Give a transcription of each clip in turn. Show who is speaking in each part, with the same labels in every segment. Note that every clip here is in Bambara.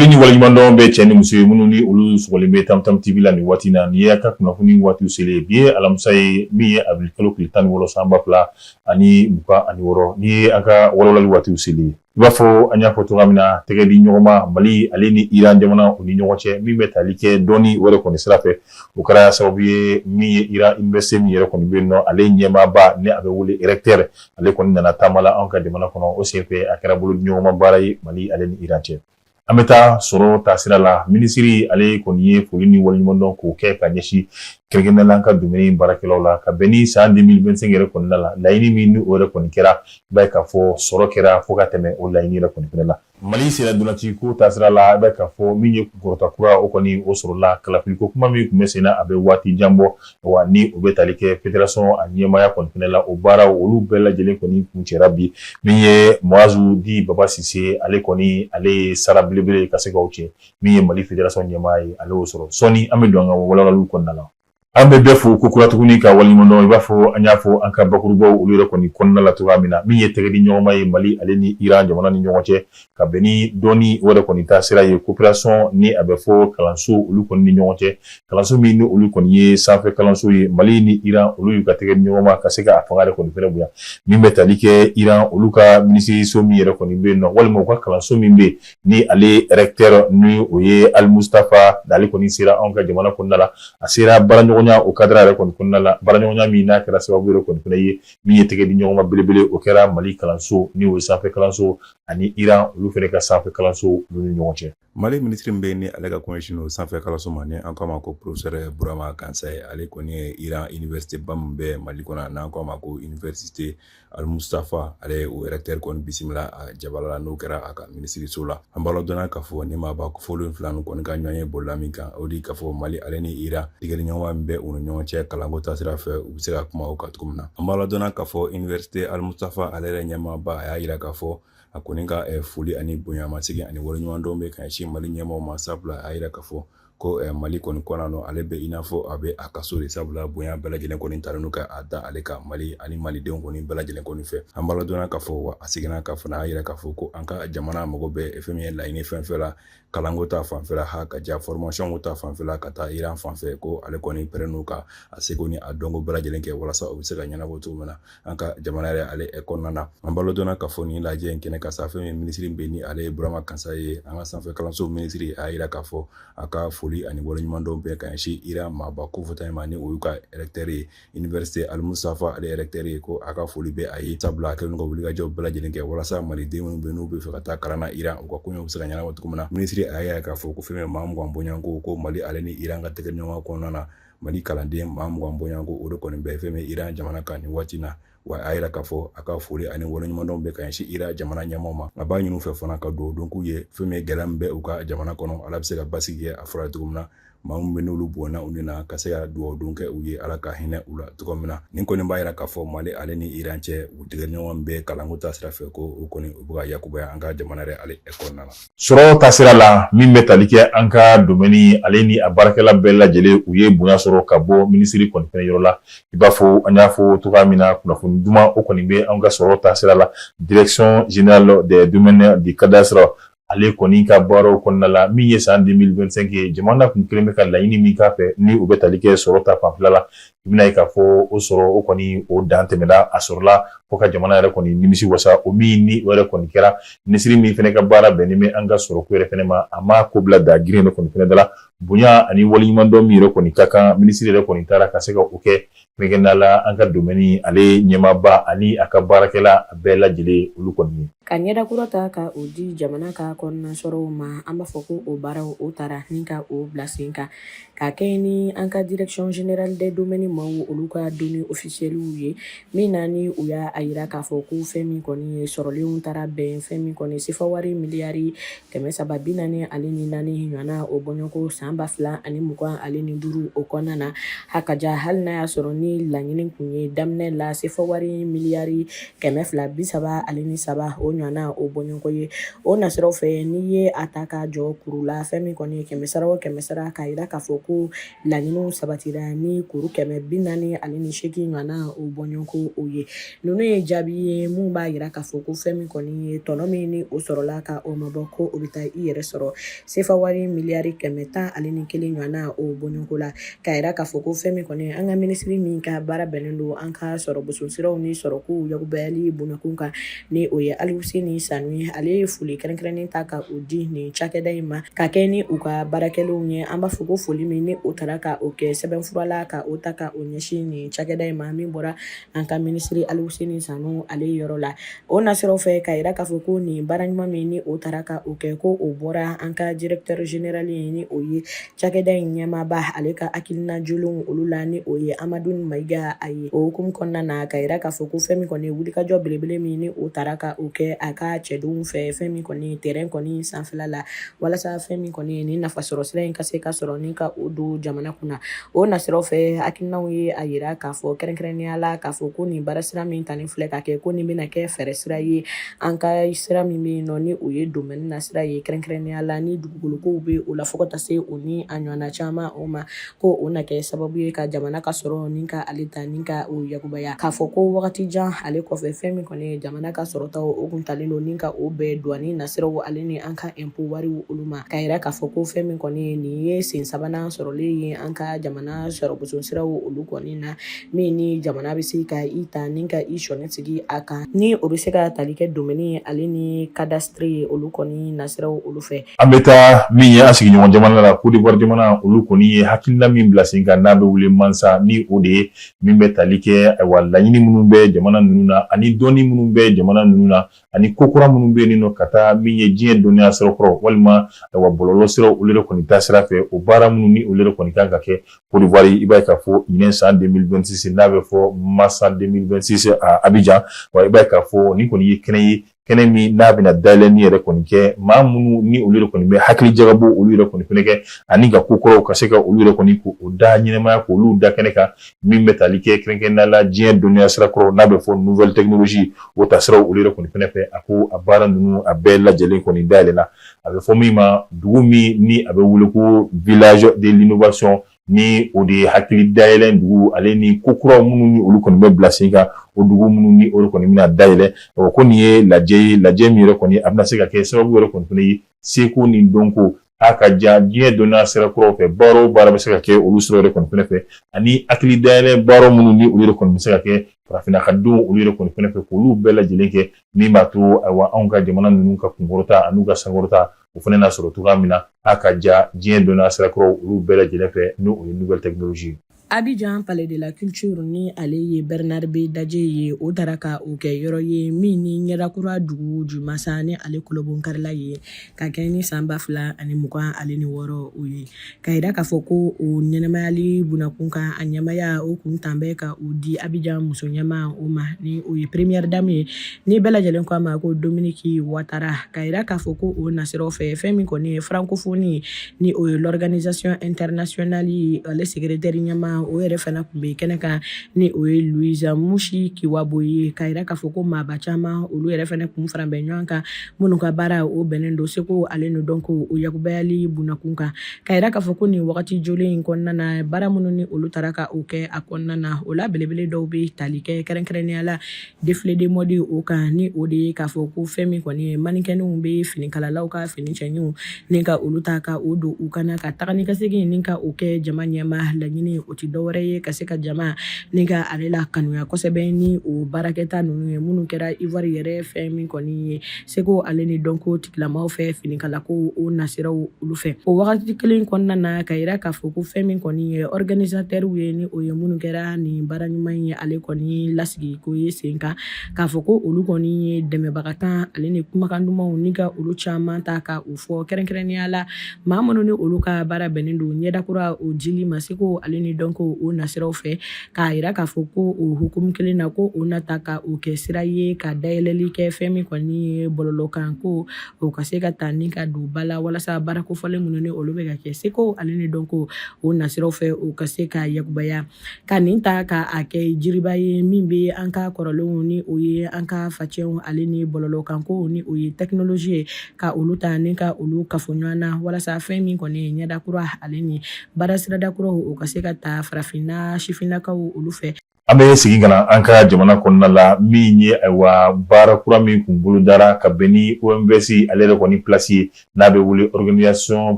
Speaker 1: Foli ni waleɲumandɔn bɛ cɛ ni muso ye minnu ni olu sɔgɔlen bɛ Tam Tam TV la nin waati na. Nin ye a ka kunnafoni waati selen. Bi ye alamisa ye, min ye avril kalo tile 16 san 2026. Nin ye an ka walawalali waati selen ye. I b'a fɔ an y'a fɔ cogoya min na, tɛgɛ di ɲɔgɔn ma Mali ale ni Iran jamana u ni ɲɔgɔn cɛ, min bɛ tali kɛ dɔnni wɛrɛ kɔni sira fɛ, o kɛra sababu ye min ye Iran université min yɛrɛ kɔni bɛ yen nɔ, ale ɲɛmaaba ni a bɛ wele recteur, ale kɔni nana taama la anw ka jamana kɔnɔ. O senfɛ, a kɛra bolo di ɲɔgɔnma baara ye Mali ale ni Iran cɛ. An bɛ taa sɔrɔ taasira la. Minisiri ale kɔni ye foli ni waleɲumandɔn k'o kɛ ka ɲɛsin kɛrɛnkɛrɛnnenya la an ka domaine baarakɛlaw la, ka bɛn ni san 2025 yɛrɛ kɔnɔna la, laɲini min ni o yɛrɛ kɔni kɛra, i b'a ye k'a fɔ sɔrɔ kɛra fo ka tɛmɛ o laɲini yɛrɛ kɔni fɛnɛ la. Mali sera dolaci ko taasira la, i b'a ye k'a fɔ min ye kunkɔrɔta kura, o kɔni o sɔrɔla. Kalafiliko kuma min tun bɛ sen na, a bɛ waati jan bɔ wa, ni o bɛ tali kɛ fédération a ɲɛmaaya kɔni fɛnɛ la, o baaraw olu bɛɛ lajɛlen kɔni kuncɛra bi. Min ye Muazu di Baba Sise, ale kɔni ale ye sara belebele ka se k'aw cɛ. Min ye Mali fédération ɲɛmaa ye, ale y'o sɔrɔ. Sɔɔni an bɛ don an ka walawalaliw kɔnɔna la. An bɛ bɛɛ fo ko kura tuguni ka waleɲumandɔn. I b'a fɔ an y'a fɔ an ka bakurubaw olu yɛrɛ kɔni kɔnɔna la cogoya min na, min ye tɛgɛ di ɲɔgɔnma ye Mali ale ni Iran jamana ni ɲɔgɔn cɛ, ka bɛn ni dɔnni o yɛrɛ kɔni taa sira ye, coopération ni a bɛ fɔ kalanso olu kɔni ni ɲɔgɔn cɛ, kalanso min ni olu kɔni ye sanfɛ kalanso ye. Mali ni Iran olu y'u ka tɛgɛ di ɲɔgɔn ma ka se ka fanga yɛrɛ kɔni fɛnɛ bonya. Min bɛ tali kɛ Iran olu ka minisiriso min yɛrɛ kɔni bɛ yen nɔ, walima u ka kalanso min bɛ yen, ni ale recteur ni o ye Al Mustafa, ale kɔni sera anw ka jamana kɔnɔna la. A sera baaraɲɔgɔnya o cadre yɛrɛ kɔni kɔnɔna la, baaraɲɔgɔnya min n'a kɛra sababu yɛrɛ kɔni fɛnɛ ye min ye tɛgɛ di ɲɔgɔn ma belebele, o kɛra Mali kalanso ni o ye sanfɛ kalanso ani Iran olu fɛnɛ ka sanfɛ kalanso olu ni ɲɔgɔn cɛ.
Speaker 2: Mali minisiri min bɛ ni ale ka kɔɲɔsin o sanfɛ kalanso ma, ni an k'a ma ko professeur Burama Kansaye, ale kɔni ye Iran université ba min bɛ Mali kɔnɔ, n'an k'a ma ko université Al Mustafa, ale ye o recteur kɔni bisimila a jabala la, n'o kɛra a ka minisiriso la. An b'a ladɔnniya k'a fɔ ni maaba kofɔlen fila ninnu kɔni ka ɲɔgɔn ye bolila min kan, o de k'a fɔ Mali ale ni Iran tigɛli ɲɔgɔn min bɛ u ni ɲɔgɔn cɛ kalanko taasira fɛ, u bɛ se ka kuma o kan cogo min na. An b'a ladɔnniya k'a fɔ université Al Mustafa ale yɛrɛ ɲɛmaaba, a y'a yira k'a fɔ a kɔni ka foli ani bonyamasegin ani waleɲumandɔn bɛ ka ɲɛsin Mali ɲɛmaaw ma, sabula a y'a yira k'a fɔ ko Mali kɔni kɔnɔ nɔ, ale bɛ i n'a fɔ a bɛ a ka so de, sabula bonya bɛɛ lajɛlen kɔni talen don ka a da ale kan Mali ani malidenw kɔni bɛɛ lajɛlen kɔni fɛ. An b'a ladɔnniya k'a fɔ wa a seginna ka fana a yira k'a fɔ ko an ka jamana mago bɛ fɛn min ye laɲini fɛn fɛn la kalanko ta fanfɛla, ha ka ja formation ko ta fanfɛla ka taa Iran fanfɛ, ko ale kɔni pɛrɛn n'u ka a seko ni a dɔnko bɛɛ lajɛlen kɛ walasa o bɛ se ka ɲɛnabɔ cogo min na an ka jamana yɛrɛ ale kɔnɔna na. An b'a ladɔnniya k'a fɔ nin lajɛ in kɛnɛ kan sa, fɛn min minisiri bɛ ni ale ye Burama Kansaye ye, an ka sanfɛ kalanso minisiri, a y'a yira k'a fɔ a ka foli ani waleɲumandɔn bɛɛ ka ɲɛsin Iran maaba kofɔta in ma, ni o y'u ka recteur ye, université Al Mustafa ale recteur ye, ko a ka foli bɛ a ye, sabula a kɛlen ka wulikajɔw bɛɛ lajɛlen kɛ walasa maliden minnu bɛ n'u bɛ fɛ ka taa kalan na Iran, u ka koɲɛw bɛ se ka ɲɛnabɔ cogo min na. Minisiri a y'a yira k'a fɔ ko fɛn min maa 20 bɔɲɔgɔnko, ko Mali ale ni Iran ka tɛgɛ ɲɔgɔn kɔnɔna na, Mali kalanden maa 20 bɔɲɔgɔnko, o de kɔni bɛ fɛn min Iran jamana kan nin waati na. Wa a yira k'a fɔ a ka foli ani waleɲumandɔn bɛ ka ɲɛsin Iran jamana ɲɛmaaw ma. A b'a ɲini u fɛ fana ka dugawu don k'u ye, fɛn min ye gɛlɛya min bɛ u ka jamana kɔnɔ, Ala bɛ se ka basigi kɛ a fɔra cogo min na, maa min bɛ n'olu bɔnna u ni na, ka se ka dugawu don kɛ u ye, Ala ka hinɛ u la cogo min na. Nin kɔni b'a yira k'a fɔ Mali ale ni Iran cɛ, u tigɛ ɲɔgɔn bɛ kalanko ta sira fɛ, ko o kɔni u bɛ ka yakubaya an ka jamana yɛrɛ ale kɔnɔna na.
Speaker 1: Sɔrɔ taasira la, min bɛ tali kɛ an ka domaine ale ni a baarakɛla bɛɛ lajɛlen, u ye bonya sɔrɔ ka bɔ minisiri kɔni fɛnɛ yɔrɔ la. I b'a fɔ an y'a fɔ cogoya min na, kunnafoni duman o kɔni bɛ an ka sɔrɔ taasira la. Direction générale des domaines du cadastre, ale kɔni ka baaraw kɔnɔna la, min ye san 2025 ye, jamana kun kelen bɛ ka laɲini min k'a fɛ, ni o bɛ tali kɛ sɔrɔ ta fanfɛla la, i bɛna ye k'a fɔ o sɔrɔ o kɔni o dan tɛmɛna, a sɔrɔla fo ka jamana yɛrɛ kɔni nimisi wasa. O min ni o yɛrɛ kɔni kɛra, minisiri min fɛnɛ ka baara bɛnnen bɛ an ka sɔrɔ ko yɛrɛ fɛnɛ ma, a ma ko bila da girin yɛrɛ kɔni fɛnɛ da la. Bonya ani waleɲumandɔn min yɛrɛ kɔni ka kan, minisiri yɛrɛ kɔni taara ka se ka o kɛ, kɛrɛnkɛrɛnnenya la an ka domaine ale ɲɛmaaba ani a ka baarakɛla bɛɛ lajɛlen olu kɔni ye.
Speaker 3: Ka ɲɛda kura ta ka o di jamana ka kɔnɔna sɔrɔw ma, an b'a fɔ ko o baaraw o taara ni ka o bila sen kan ka kɛ ni an ka direction générale des domaines maaw olu ka données officielles ye, min na ni u y'a yira k'a fɔ ko fɛn min kɔni ye sɔrɔlenw taara bɛn fɛn min kɔni sefa wari miliyari 344 ɲɔgɔnna o bɔɲɔgɔnko san 2025 o kɔnɔna na. Ha ka ja, hali n'a y'a sɔrɔ ni laɲini kun ye daminɛ la sefa wari miliyari 233 o ɲɔgɔnna o bɔɲɔgɔnko ye, o nasiraw fɛ, n'i ye a ta ka jɔ kuru la, fɛn min kɔni ye kɛmɛ sara o kɛmɛ sara, k'a yira k'a fɔ ko laɲiniw sabatira ni kuru kɛmɛ 48 ɲɔgɔnna o bɔɲɔgɔnko o ye. Ninnu ye jaabi ye mun b'a jira k'a fɔ ko fɛn min kɔni ye tɔnɔ min ni o sɔrɔla ka o mabɔ, ko o bɛ taa i yɛrɛ sɔrɔ sefa wari miliyari 111 ɲɔgɔnna o bɔɲɔgɔnko la. K'a jira k'a fɔ ko fɛn min kɔni an ka minisiri min ka baara bɛnnen don an ka sɔrɔ bosonsiraw ni sɔrɔkow yakubayali bunakun kan, ni o ye Alihuseni Sanu ye, ale ye foli kɛrɛnkɛrɛnnen ta ka o di nin cakɛda in ma ka kɛ ni u ka baarakɛlenw ye. An b'a fɔ ko foli min ni o taara ka o kɛ sɛbɛnfura la ka o ta ka o ɲɛsin nin cakɛda in ma min bɔra an ka minisiri Alihuseni Sanu ale yɔrɔ la. O nasiraw fɛ, k'a jira k'a fɔ ko nin baara ɲuman min ni o taara ka o kɛ, ko o bɔra an ka directeur général ye, ni o ye cakɛda in ɲɛmaaba, ale ka hakilina jolenw olu la, ni o ye Amadu Mayiga a ye. O hukumu kɔnɔna na, k'a jira k'a fɔ ko fɛn min kɔni ye wulikajɔ belebele min ni o taara ka o kɛ a ka cɛdenw fɛ, fɛn min kɔni terrain kɔni sanfɛla la, walasa fɛn min kɔni ye nin nafasɔrɔ sira in ka se ka sɔrɔ ni ka o don jamana kunna. O nasiraw fɛ, hakilinaw ye a jira k'a fɔ kɛrɛnkɛrɛnnenya la k'a fɔ ko nin baara sira min tani filɛ ka kɛ, ko nin bɛna kɛ fɛɛrɛ sira ye an ka sira min bɛ yen nɔ, ni o ye domaine na sira ye, kɛrɛnkɛrɛnnenya la ni dugukolo bɛ o la, fo ka taa se o ni a ɲɔgɔnna caman o ma, ko o na kɛ sababu ye ka jamana ka sɔrɔ ni ka ale ta ni ka o yakubaya. K'a fɔ ko wagati jan ale kɔfɛ, fɛn min kɔni ye jamana ka sɔrɔtaw o kun talen don ni ka o bɛɛ douane nasiraw ale ni an ka impôt wariw olu ma. K'a jira k'a fɔ ko fɛn min kɔni ye nin ye sen sabanan sɔrɔlen ye an ka jamana sɔrɔ boson siraw olu kɔni na, min ni jamana bɛ se ka i ta ni ka i sɔnin sigi a kan, ni o bɛ se ka tali kɛ domaine ale ni cadastre ye olu kɔni nasiraw olu fɛ.
Speaker 1: An bɛ taa min ye an sigiɲɔgɔn jamana la, Côte d'Ivoire jamana, olu kɔni ye hakilina min bila sen kan n'a bɛ wele Mansa, ni o de ye min bɛ tali kɛ ayiwa laɲini minnu bɛ jamana ninnu na ani dɔnni minnu bɛ jamana ninnu na ani ko kura minnu bɛ yen nɔ ka taa min ye diɲɛ dɔnniya sira kɔrɔ walima ayiwa bɔlɔlɔ siraw olu yɛrɛ kɔni ta sira fɛ, o baara minnu ni olu yɛrɛ kɔni kan ka kɛ Côte d'Ivoire. I b'a ye k'a fɔ ɲinɛ san 2026 n'a bɛ fɔ Mansa 2026 à Abidjan, wa i b'a ye k'a fɔ nin kɔni ye kɛnɛ ye, kɛnɛ min n'a bɛna dayɛlɛnni yɛrɛ kɔni kɛ maa minnu ni olu yɛrɛ kɔni bɛ hakili jagabɔ olu yɛrɛ kɔni fɛnɛ kɛ ani ka ko kɔrɔw ka se ka olu yɛrɛ kɔni k'o da ɲɛnamaya, k'olu da kɛnɛ kan, min bɛ tali kɛ kɛrɛnkɛrɛnnenya la diɲɛ dɔnniya sira kɔrɔ n'a bɛ fɔ nouvelle technologie, o ta siraw olu yɛrɛ kɔni fɛnɛ fɛ. A ko a baara ninnu a bɛɛ lajɛlen kɔni dayɛlɛla, a bɛ fɔ min ma dugu min ni a bɛ wele ko village de l'innovation, ni o de ye hakili dayɛlɛ dugu ale ni ko kuraw minnu ni olu kɔni bɛ bila sen kan, o dugu minnu ni olu kɔni bɛna dayɛlɛ. Ko nin ye lajɛ ye, lajɛ min yɛrɛ kɔni a bɛna se ka kɛ sababu yɛrɛ kɔni fana ye seko ni dɔnko a ka ja diɲɛ dɔnniya sira kuraw fɛ, baara o baara bɛ se ka kɛ olu sira yɛrɛ kɔni fɛnɛ fɛ, ani hakili dayɛlɛ baara minnu ni olu yɛrɛ kɔni bɛ se ka kɛ farafinna ka denw olu yɛrɛ kɔni fɛnɛ fɛ, k'olu bɛɛ lajɛlen kɛ, min b'a to ayiwa anw ka jamana ninnu ka kunkɔrɔta an'u ka sankɔrɔta o fana na sɔrɔ cogoya min na a ka ja diɲɛ dɔnniya sira kuraw olu bɛɛ lajɛlen fɛ, n'o ye nouvelle technologie.
Speaker 3: Abidjan Palais de la Culture, ni ale ye Bernard Bé Dadjé ye, o taara ka o kɛ yɔrɔ ye min ni ɲɛdakura dugu jumasa ni ale kolobonkarila ye ka kɛ ni san 2026 o ye. K'a jira k'a fɔ ko o ɲɛnamayali bunakun kan, a ɲɛmaya o kun tan bɛ ka o di Abidjan muso ɲɛmaa o ma, ni o ye première dame ye, ni bɛɛ lajɛlen ko a ma ko Dominique Ouattara. K'a jira k'a fɔ ko o nasiraw fɛ, fɛn min kɔni ye francophonie, ni o ye l'organisation internationale ye, ale secrétaire ɲɛmaa o yɛrɛ fana tun bɛ kɛnɛ kan, ni o ye Louise Mushikiwabo ye. K'a jira k'a fɔ ko maaba caman olu yɛrɛ fana kun fara bɛ ɲɔgɔn kan, minnu ka baara o bɛnnen don seko ale ni dɔnko o yakubayali bunakun kan. K'a jira k'a fɔ ko nin wagati jolen in kɔnɔna na, baara minnu ni olu taara ka o kɛ a kɔnɔna na, o la belebele dɔw bɛ tali kɛ kɛrɛnkɛrɛnnenya la défilé de mode o kan, ni o de ye k'a fɔ ko fɛn min kɔni ye mannequinw bɛ finikalalaw ka fini cɛɲiw ni ka olu ta ka o don u kana ka taga ni ka segin ni ka o kɛ jama ɲɛma. Laɲini o tɛ dɔwɛrɛ ye ka se ka jama ni ka ale la kanuya kosɛbɛ ni o baarakɛta ninnu ye minnu kɛra Ivoire yɛrɛ fɛn min kɔni ye seko ale ni dɔnko tigilamaw fɛ finikalako o nasiraw olu fɛ. O wagati kelen kɔnɔna na, ka jira k'a fɔ ko fɛn min kɔni ye organisateurw ye, ni o ye minnu kɛra nin baara ɲuman ye ale kɔni lasigi ko ye sen kan, k'a fɔ ko olu kɔni ye dɛmɛbaga kan ale ni kumakan dumanw ni ka olu caman ta ka u fɔ, kɛrɛnkɛrɛnnenya la maa minnu ni olu ka baara bɛnnen don ɲɛdakura o dili ma seko ale ni dɔnko o nasiraw fɛ. K'a jira k'a fɔ ko o hukumu kelen na, ko o na ta ka o kɛ sira ye ka dayɛlɛli kɛ fɛn min kɔni ye bɔlɔlɔkan ko o ka se ka ta ni ka don ba la, walasa baara kofɔlen minnu ni olu bɛ ka kɛ seko ale ni dɔnko o nasiraw fɛ, o ka se ka yakubaya. Ka nin ta ka a kɛ jiriba ye min bɛ an ka kɔrɔlenw, ni o ye an ka facɛnw ale ni bɔlɔlɔkanko, ni o ye technologie ye, ka olu ta ni ka olu kafo ɲɔgɔn na, walasa fɛn min kɔni ye ɲɛda kura ale ni baara sirada kuraw o ka se ka ta. ta farafinna sifinnakaw olu fɛ.
Speaker 1: An bɛ segin ka na an ka jamana kɔnɔna la, min ye ayiwa baara kura min kun bolodara ka bɛn ni OMVS ale yɛrɛ kɔni place ye, n'a bɛ wele Organisation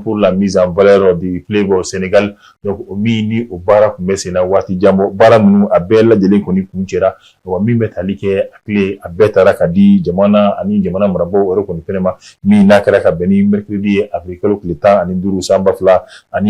Speaker 1: pour la mise en valeur du fleuve Sénégal. Donc o min ni o baara tun bɛ senna waati jan bɔ, baara ninnu a bɛɛ lajɛlen kɔni kuncɛra. Wa min bɛ tali kɛ a clé, a bɛɛ taara ka di jamana ani jamana marabaaw yɛrɛ kɔni fɛnɛ ma, min n'a kɛra ka bɛn ni mercredi ye, avril kalo tile 15 san 2026. A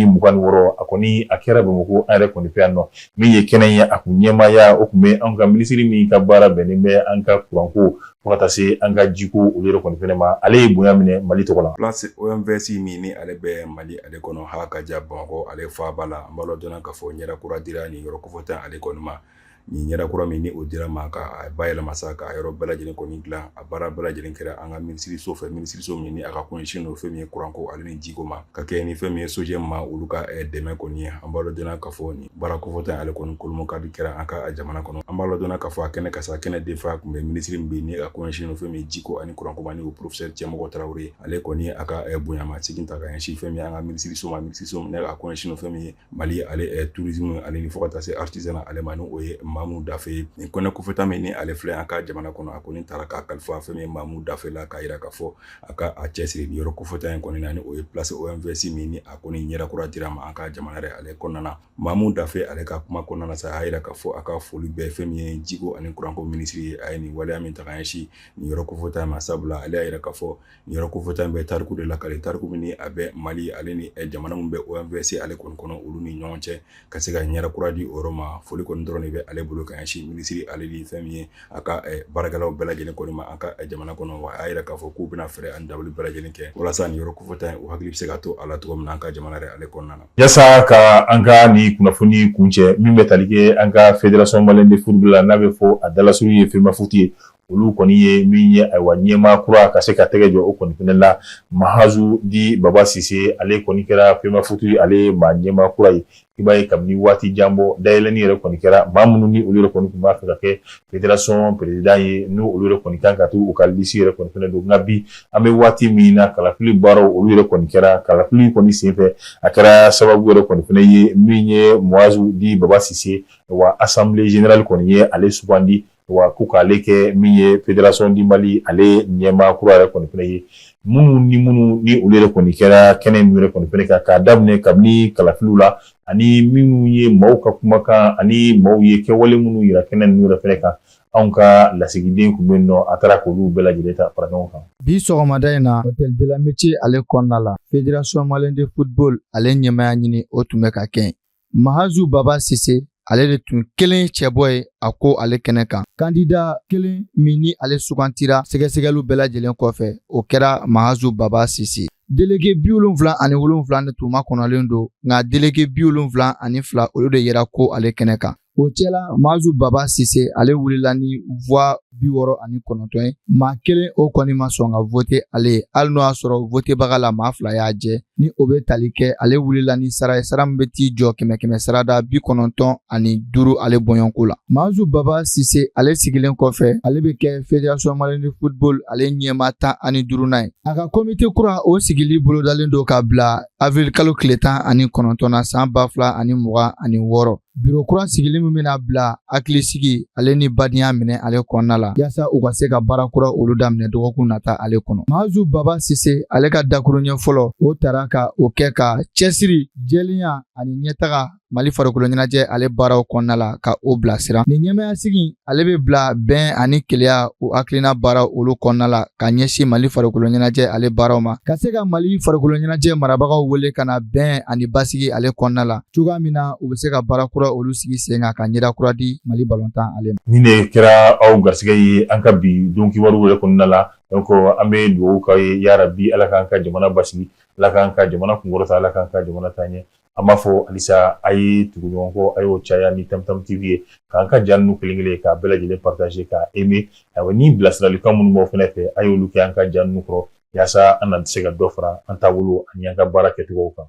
Speaker 1: kɔni a kɛra Bamakɔ an yɛrɛ kɔni fɛ yan nɔ. Min ye kɛnɛ ye, a kun ɲɛmaaya o tun bɛ anw ka minisiri min ka baara bɛnnen bɛ an ka kuranko fo ka taa se an ka jiko olu yɛrɛ kɔni fɛnɛ ma, ale ye bonya minɛ Mali tɔgɔ la.
Speaker 2: Place OMVS min ni ale bɛ Mali ale kɔnɔ, ha ka ja Bamakɔ ale faaba la, an b'a dɔn joona k'a fɔ ɲɛda kura dira nin yɔrɔ kofɔta ale kɔni ma. Nin ɲɛda kura min ni o dira ma ka bayɛlɛma sa, ka yɔrɔ bɛɛ lajɛlen kɔni dilan, a baara bɛɛ lajɛlen kɛra an ka minisiriso fɛ, minisiriso min ni a ka kun ɲɛsin don fɛn min ye kuranko ale ni jiko ma, ka kɛ ni fɛn min ye SOGEM ma olu ka dɛmɛ kɔni ye. An b'a dɔn joona k'a fɔ nin baara kofɔta ale kɔni kolomɔkadi kɛra an ka jamana kɔnɔ. An b'a dɔn joona k'a fɔ a kɛnɛ kan sa, kɛnɛ denfa tun bɛ minisiri min bɛ ni a kun ɲɛsin don fɛn min ye jiko ani kuranko ma, ni o professeur Cɛmɔgɔ Tarawele. Ale kɔni a ka bonyamasegin ta ka ɲɛsin fɛn min ye an ka minisiriso ma, minisiriso min a kun ɲɛsin don fɛn min ye Mali ale tourisme ale ni fo ka taa se artisanat ale ma, ni o ye Mamu Dafe ye. Nin kɛnɛ kofɔta min ni ale filɛ an ka jamana kɔnɔ, a kɔni taara k'a kalifa fɛn min ye Mamu Dafe la, k'a jira k'a fɔ a ka a cɛsiri nin yɔrɔ kofɔta in kɔni na, ni o ye place OMVS min ni a kɔni ɲɛda kura dira ma an ka jamana yɛrɛ ale kɔnɔna na. Mamu Dafe ale ka kuma kɔnɔna na sa, a y'a jira k'a fɔ a ka foli bɛ fɛn min ye jiko ani kuranko minisiri ye, a ye nin waleya min ta ka ɲɛsin nin yɔrɔ kofɔta in ma, sabula ale y'a jira k'a fɔ nin yɔrɔ kofɔta in bɛ tariku de lakale, tariku min ni a bɛ Mali ale ni jamana min bɛ OMVS ale kɔni kɔnɔ, olu ni ɲɔgɔn cɛ, ka se ka ɲɛda kura di o yɔrɔ ma. Foli kɔni dɔrɔn de bɛ ale bolo ka ɲɛsin minisiri ale ni fɛn min ye a ka baarakɛlaw bɛɛ lajɛlen kɔni ma an ka jamana kɔnɔ. Wa a y'a jira k'a fɔ k'u bɛna fɛɛrɛ ani dabali bɛɛ lajɛlen kɛ walasa nin yɔrɔ kofɔta in, u hakili bɛ se ka to a la cogo min na an ka jamana yɛrɛ ale kɔnɔna na.
Speaker 1: Yasa ka an ka nin kunnafoni kuncɛ, min bɛ tali kɛ an ka Fédération malienne de football la, n'a bɛ fɔ a dalasuru ye FEMAFOOT ye, olu kɔni ye min ye ayiwa ɲɛmaa kura ka se ka tɛgɛ jɔ o kɔni fɛnɛ la. Mahazu dit Baba Sise, ale kɔni kɛra FEMAFOOT ale maa ɲɛmaa kura ye. I b'a ye kabini waati jan bɔ, dayɛlɛnni yɛrɛ kɔni kɛra, maa minnu ni olu yɛrɛ kɔni tun b'a fɛ ka kɛ fédération président ye, n'u olu yɛrɛ kɔni kan ka t'u ka liste yɛrɛ kɔni fɛnɛ don. Nka bi an bɛ waati min na, kalafili baaraw olu yɛrɛ kɔni kɛra. Kalafili kɔni senfɛ, a kɛra sababu yɛrɛ kɔni fɛnɛ ye min ye Muazu dit Baba Sise, wa assemblée générale kɔni ye ale sugandi, wa ko k'ale kɛ min ye Fédération du Mali ale ɲɛmaa kura yɛrɛ kɔni fɛnɛ ye. Minnu ni minnu ni olu yɛrɛ kɔni kɛra kɛnɛ min yɛrɛ kɔni fɛnɛ kan, k'a daminɛ kabini kalafiliw la, ani minnu ye maaw ka kumakan ani maaw ye kɛwale minnu yira kɛnɛ ninnu yɛrɛ fɛnɛ kan, anw ka lasigiden tun bɛ yen nɔ, a taara k'olu bɛɛ lajɛlen ta fara ɲɔgɔn kan.
Speaker 4: Bi sɔgɔmada in na, Hôtel de l'Amitié ale kɔnɔna la, Fédération malienne de football ale ɲɛmaaya ɲini o tun bɛ ka kɛ. Mahazu Baba Sise ale de tun kelen cɛbɔ ye a ko ale kɛnɛ kan. Candidat kelen min ni ale sugantira sɛgɛsɛgɛliw bɛɛ lajɛlen kɔfɛ, o kɛra Mahazu Baba Sise. Délégué 77 de tun makɔnɔlen don, nka délégué 72 olu de yera ko ale kɛnɛ kan. O cɛla, Mahazu Baba Sise ale wulila ni voix 69 ye. Maa kelen o kɔni ma sɔn ka vote ale ye, hali n'o y'a sɔrɔ votebaga la maa fila y'a jɛ. Ni o bɛ tali kɛ, ale wulila ni sara ye, sara min bɛ t'i jɔ kɛmɛ kɛmɛ sarada 95 ale bɔɲɔgɔnko la. Mahazu Baba Sise ale sigilen kɔfɛ, ale bɛ kɛ Fédération malienne de football ale ɲɛmaa 15nan ye. A ka komite kura o sigili bolodalen don ka bila avril kalo tile 19 na san 2026. Biro kura sigili min bɛna bila hakilisigi ale ni badenya minɛ ale kɔnɔna la, yaasa u ka se ka baara kura olu daminɛ dɔgɔkun nata ale kɔnɔ. Mahazu Baba Sise ale ka dakuruɲɛ fɔlɔ o tara ka o kɛ ka cɛsiri, jɛlenya ani ɲɛtaga Mali farikolo ɲɛnajɛ ale baaraw kɔnɔna la, ka o bilasira. Nin ɲɛmaaya sigi ale bɛ bila bɛn ani kelenya o hakilina baaraw olu kɔnɔna la, ka ɲɛsin Mali farikolo ɲɛnajɛ ale baaraw ma, ka se ka Mali farikolo ɲɛnajɛ marabagaw wele ka na bɛn ani basigi ale kɔnɔna la, cogoya min na u bɛ se ka baara kura olu sigi sen kan, ka ɲɛda kura di Mali balontan ale ma.
Speaker 1: Nin de kɛra aw garisɛgɛ ye an ka bi don kibaru yɛrɛ kɔnɔna la. Donc an bɛ dugawu k'aw ye, yarabi Ala k'an ka jamana basigi, Ala k'an ka jamana kunkɔrɔta, Ala k'an ka jamana taa ɲɛ. An b'a fɔ halisa, a ye tugu ɲɔgɔn kɔ, a y'o caya ni Tamtam TV ye, k'an ka ja ninnu kelen kelen k'a bɛɛ lajɛlen partager, k'a aimer. Ayiwa, ni bilasiralikan minnu b'aw fana fɛ, a y'olu kɛ an ka ja ninnu kɔrɔ, yaasa an na se ka dɔ fara an taabolo ani an ka baara kɛcogow kan.